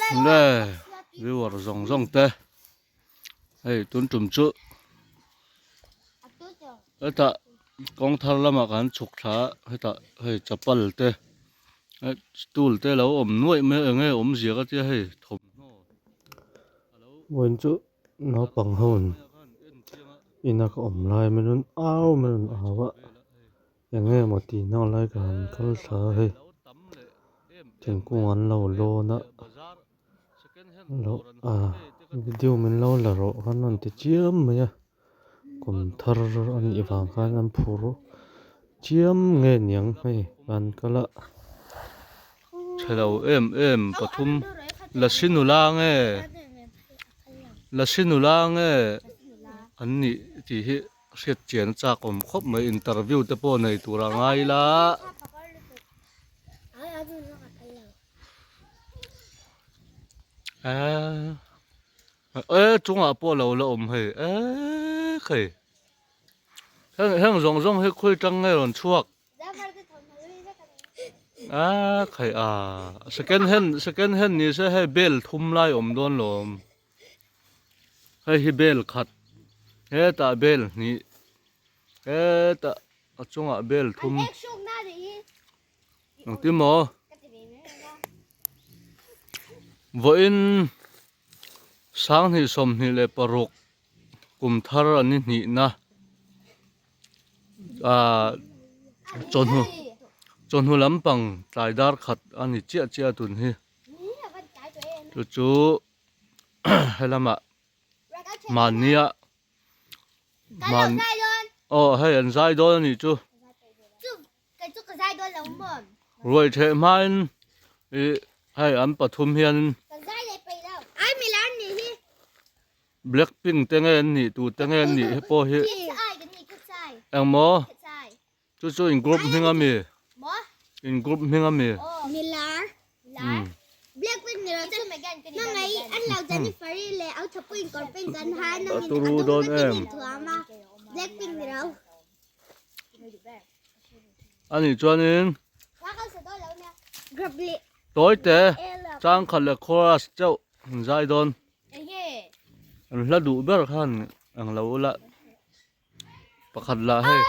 Nge viewer zawng zawng te hei tun tum chu hetah kawng thar lamah kan chhuk thla a hetah hei chapal te stool te lo awm nuaih mai a eng nge awmzia ka tia hei thawmhnaw vawiin chu naupang ho in ina ka awm lai min rawn au min rawn au a. Eng nge maw tih hna lai ka han kal thla a hei thingkung an lo lawn a lo ah video min lo la rawh khan a rawn ti chiam mai a kum thar a nih vang khan an phur chiam nge niang hei an kal a. Thalo em em pathum lasi nula nge lasi nula nge an nih tih hi. Hriat chian a chak awm khawp mai interview te pawh nei tur a ngai ila. Eee chungah pawh lo la awm hei eee khei heng heng zawng zawng hi khawi tang nge rawn chhuak a khei a second hand second hand ni se hei bel thum lai awm dawn lawm. Hei hi bel khat hetah bel hnih hetah a chungah bel thum engtin maw vawiin sanghnih 26 kum thar an ni hnihna ah chawhnu chawhnu lampang tlai dar khat a ni chiah chiah tun hi chu chu. helamah mahnia man aw hei an zai dawn a nih chu ruai theh hmain ih hei an pathum hian black pink te nge an nih tu te nge an nih hi pawh hi engmaw chu chu in group hming a mi in group hming a mi. A turu dawn em a nih chuanin tawi te chang khat leh chorus chauh an zai dawn an hla duh ber khan ang lo ula. Pakhat lah hei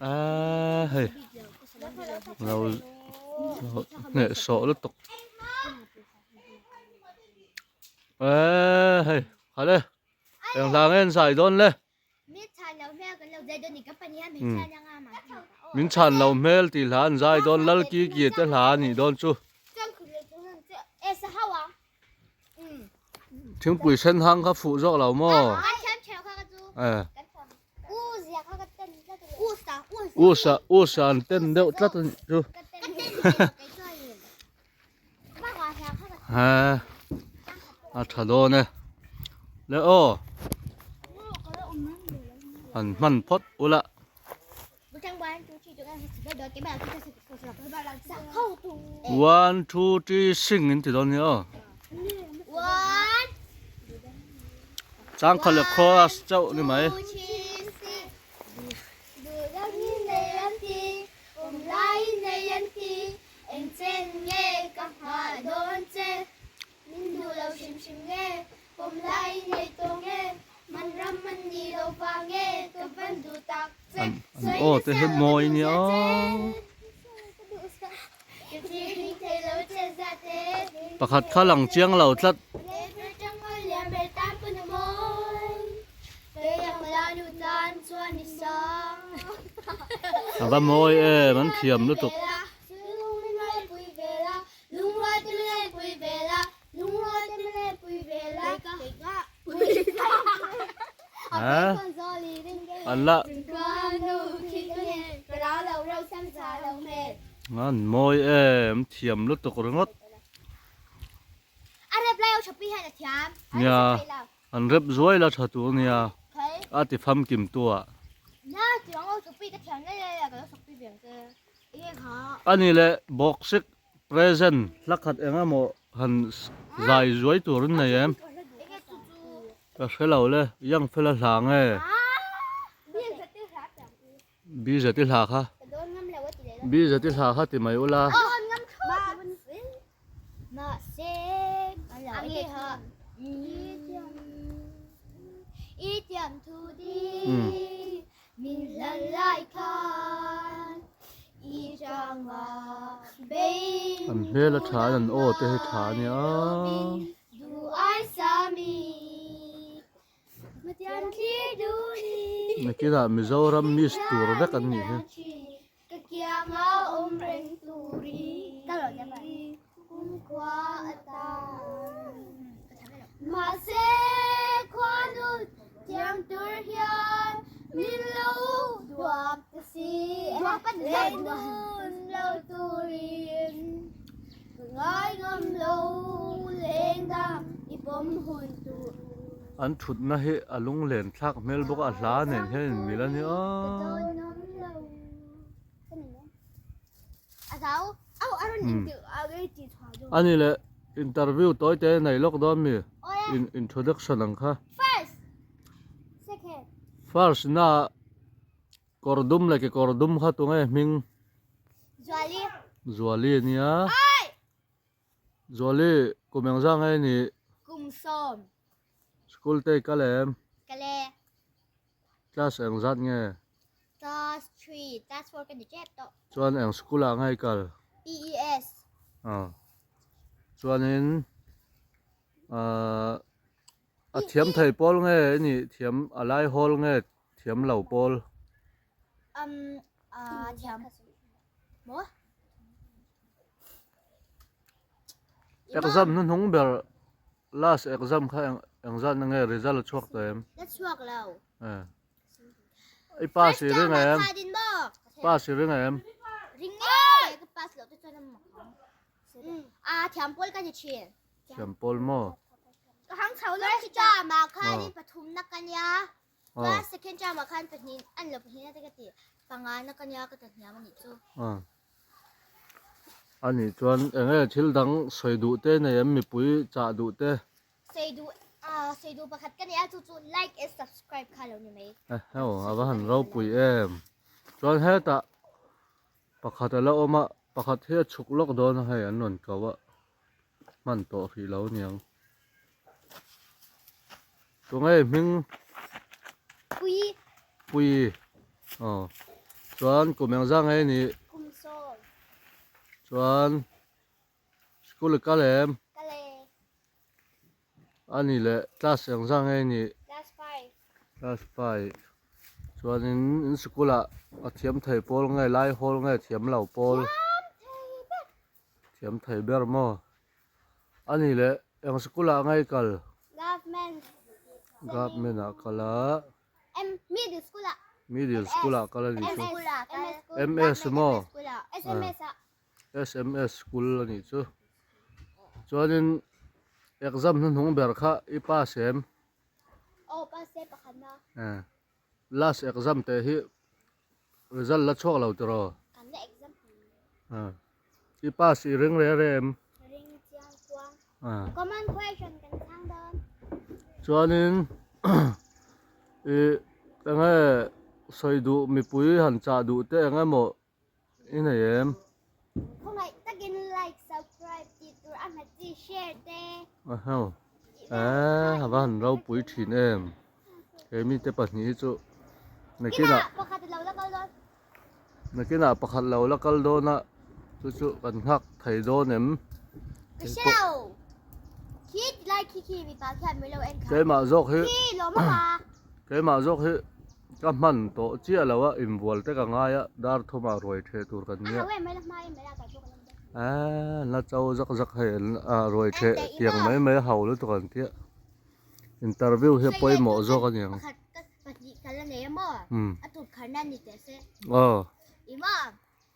aaa hei lo hneh sawh lutuk eee hei khat e eng hla nge an zai dawn le min chhan lo hmel tih hla an zai dawn lal ki ki te hla a nih dawn chu. Thingpui sen hang kha fuh zawk lo maw? Usa usa an ten deuh tlat a nih chu. Ha a tha dawn e. Le aw. Han hman phawt ula. One two three sing in ti dawn nia aw. Changkha leh chorus chauh ni mai. An aw te hi mawi nia aw. Pakhat kha lang chiang lo tlat. A va mawi em an thiam lutuk. An la an mawi em thiam lutuk ringawt nia an rep zuai la tha tur nia a ti famkim tu ah ani leh bawksik Present hla khat eng emaw han zai zuai tur in nei em? Ka hre lo le, Young fela hla nge? Bi zati hla kha. Bi zati hla kha ti mai ula. hmel a tha in an aw te hi tha a nia. Nakinah Mizoram miss tur vek an nih hi. An thutna hi a lunglen thlak hmel bawk a, a hla nen hian inmil a nia. A ni leh interview tawi te nei lawk dawn mi introduction ang kha. First na kawr dum leh kekawr dum kha tunge hming? Zuali a nia. Zuali kum engzah nge nih? School te i kal em? Class engzat nge? Class 3, class 4 ka ni tep tawh. Chuan eng school ah nge i kal? PES. Ah. Chuanin ah a thiam thei pawl nge i nih thiam a lai hawl nge thiam lo pawl? Um ah thiam maw? Exam hnuhnung ber last exam kha eng engzat na nge result a chhuak tawh em? La chhuak lo. Eh. I pass i ring em? Pass i ring em? Ring e! Ka pass lo te chuan a mak ang. A thiam pawl ka ni thin. Thiam pawl maw? Ka hang chho lo khi term ah khan in pathum na ka nia. Chuan second term ah khan pahnih an lo pahnih na te ka ti. Panga na ka nia ka ta hniam anih chu. Anih chuan enge thil dang sawi duh te nei em mipui chah duh te? Sei duh ah sei duh pakhat ka nei a chu chu like and subscribe kha lo ni mai. Eheu a va han ropui em. Chuan hetah pakhat a la awm a pakhat hi a chhuk lawk dawn a hei an rawn ko a hman tawh hrih lo aniang. Tunge hming? Pui. Pui. Aw. Chuan kum engzah nge nih? Kum sawm. Chuan. School i kal em? Kal e. A ni leh class engzah nge i nih? Class 5. Class 5. Chuanin in school ah a thiam thei pawl nge lai hawl nge thiam lo pawl? Thiam thei ber. Thiam thei ber maw? A ni leh eng school ah nge i kal? Government. Government ah kal a. M middle school ah. Middle school ah kal a ni chu. MS maw? SMS ah. Sms school a nih chu. Chuanin exam hnuhnung ber kha i pass em? Aw pass e pakhat na. Eh. Last exam te hi result la chhuak lo tiraw? Kan la exam hmu. Eh. I pass i ring re re em? Ring chiang kuang. Eh. Common question kan chhang dawn. Chuanin i enge sawi duh mipui han chah duh te engemaw I nei em? Khawngaih takin like, subscribe tih tur a hmet chi share te. Ahaw. Eeh a va han ropui thin em. He mite pahnih hi chu nakinah Pakhat lo la kal dawn. Nakinah pakhat lo la kal dawn a chu chu kan nghak thei dawn em. Ka hre lo. Khi ti lai khi khi mipa khian min lo en kha. Keimah zawk hi. Khi lawm a pa. Keimah zawk hi. Ka hman tawh chiah lo a, inbual te ka ngai a, dar thumah ruai theh tur kan nia. Aaa la cho zak zak hei an ruai theh tiang mai mai a hau lutuk an tia. Interview hi a pawimawh zawk a niang. Umm. Aw.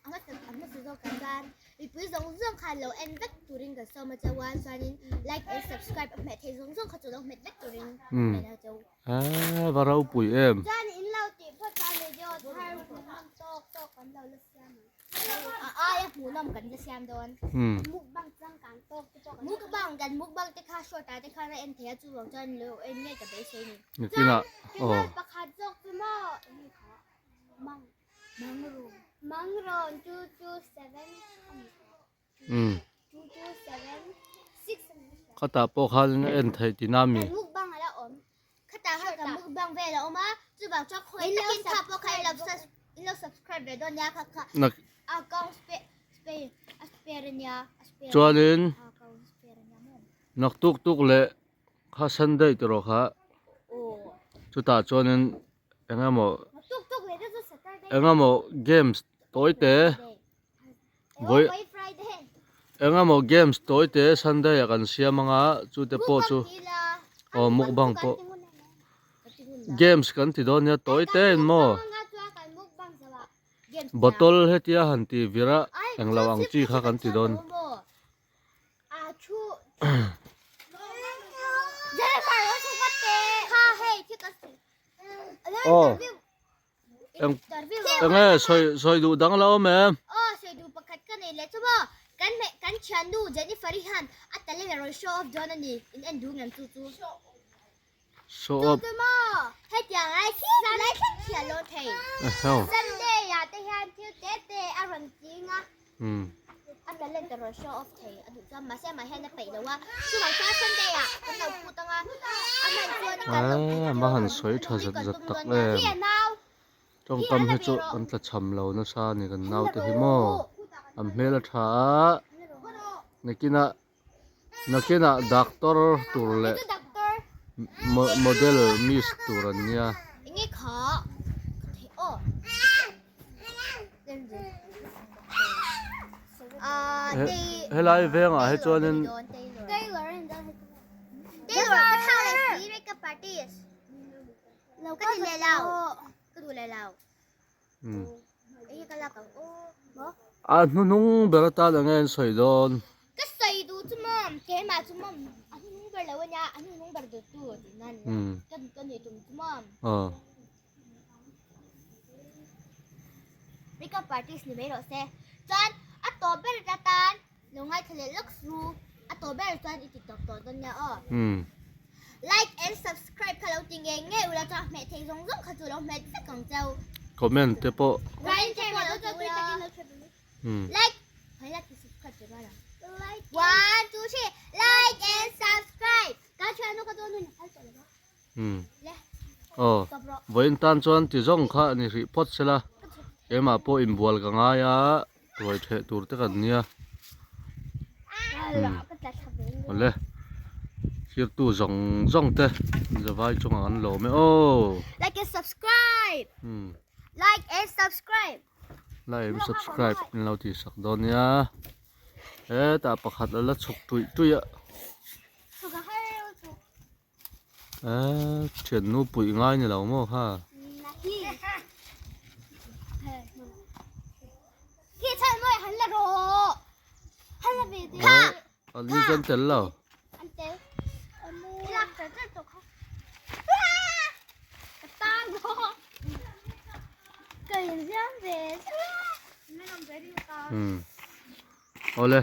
A hmasa a hmasa zawk ah chuan mipui zawng zawng khan lo en vek turin kan sawm a cheu a chuanin like and subscribe a hmeh theih zawng zawng kha chu lo hmet vek turin kan en a cheu. Eee va ropui em. Chuan in lo tih phawt chuan video thar hmuhnawm tawk tawk kan lo la siam ang. A aia hmuhnawm kan la siam dawn. Mukbang changkang tawk te pawh kan mukbang kan mukbang te kha short ah te khan a en thei a chuvang chuan lo en ngei ka beisei ni. Nikinah aw. Chuan pakhat zawk chu maw eng kha mang. Mangrawn 227 a ni kha. 227 6 a ni kha. Khatah pawh khan en theih tihna a mi? Kan mukbang a la awm. Khatah khan kan mukbang vel a awm a, chuvang chuan khawi takin kha pawh kha in lo subscribe ve dawn nia kha kha. Account spare a spare a nia a spare. Chuanin naktuk tuk leh kha Sunday tiraw kha chutah chuanin eng emaw eng emaw games tawi te vawi eng emaw games tawi te Sunday ah kan siam anga chute pawh chu aw mukbang pawh games kan ti dawn nia tawi te in maw. Bottle hetia han ti vir a englo ang chi kha kan ti dawn. Aw eng enge sawi sawi duh dang lo awm em? Aw sawi duh pakhat ka nei leh chu maw kan hmeh kan thiannu Jennifer hi hian a talent a rawn show off dawn a ni in en duh ngem chu chu. Show off. Chu chu maw hetiang ai khian lai thleng khi a lo thei. Sunday ah te hian thil te te a rawn ching a. A talent a rawn show off thei a duh chuan mahse amah hian a peih lo a. Chuvang chuan Sunday ah kan lo phut ang a. A hman chuan kan lo phut Eee a han sawi tha zat zat tak em. Tawngkam hi chu an tla cham lo nasa a ni kan naute hi maw. An hmel a tha a. Nakinah Nakinah doctor tur leh model miss tur an nia. Helai vengah hi chuanin A hnuhnung ber atan enge an sawi dawn? Ka sawi duh chu maw, keimah chu maw a hnuhnung ber lo a nia, a hnuhnung ber duh tu tih nan nia, ka nih tum chu maw. Makeup artist ni mai rawh se. Chuan a tawp ber atan Lo ngaithla leh lawk su. A tawh ber chuan i ti tawp tawh dawn nia aw. Like and subscribe kha lo ti ngei ngei ula chuan hmeh theih zawng zawng kha chu lo hmet vek ang cheu. Comment te pawh. Comment te pawh lo ti ula. Like, hei like and subscribe ti rual ang. One, two, three, like and subscribe. Ka thiannu ka dawn hun a phal tawh lo va. Le. Aw, vawiin tan chuan ti zawng kha a ni hrih phawt sela. Keimah pawh inbual ka ngai a. Ruai theh tur te kan nia awle thirtu zawng zawng te zavai chungah an lawm e aw like and subscribe like and subscribe like and subscribe an lo tih sak dawn nia hetah pakhat a la chhuk tuih tuih a Eee thiannu puih ngai ni lo maw kha. A ni chuan tel lo. Awle.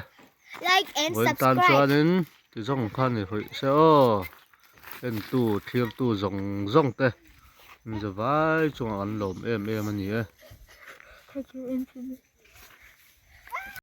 Like and Vawiin tan subscribe. chuanin ti zawng kha ni hruih se aw entu thirtu zawng zawng te an za vai chungah an lawm em em a ni e.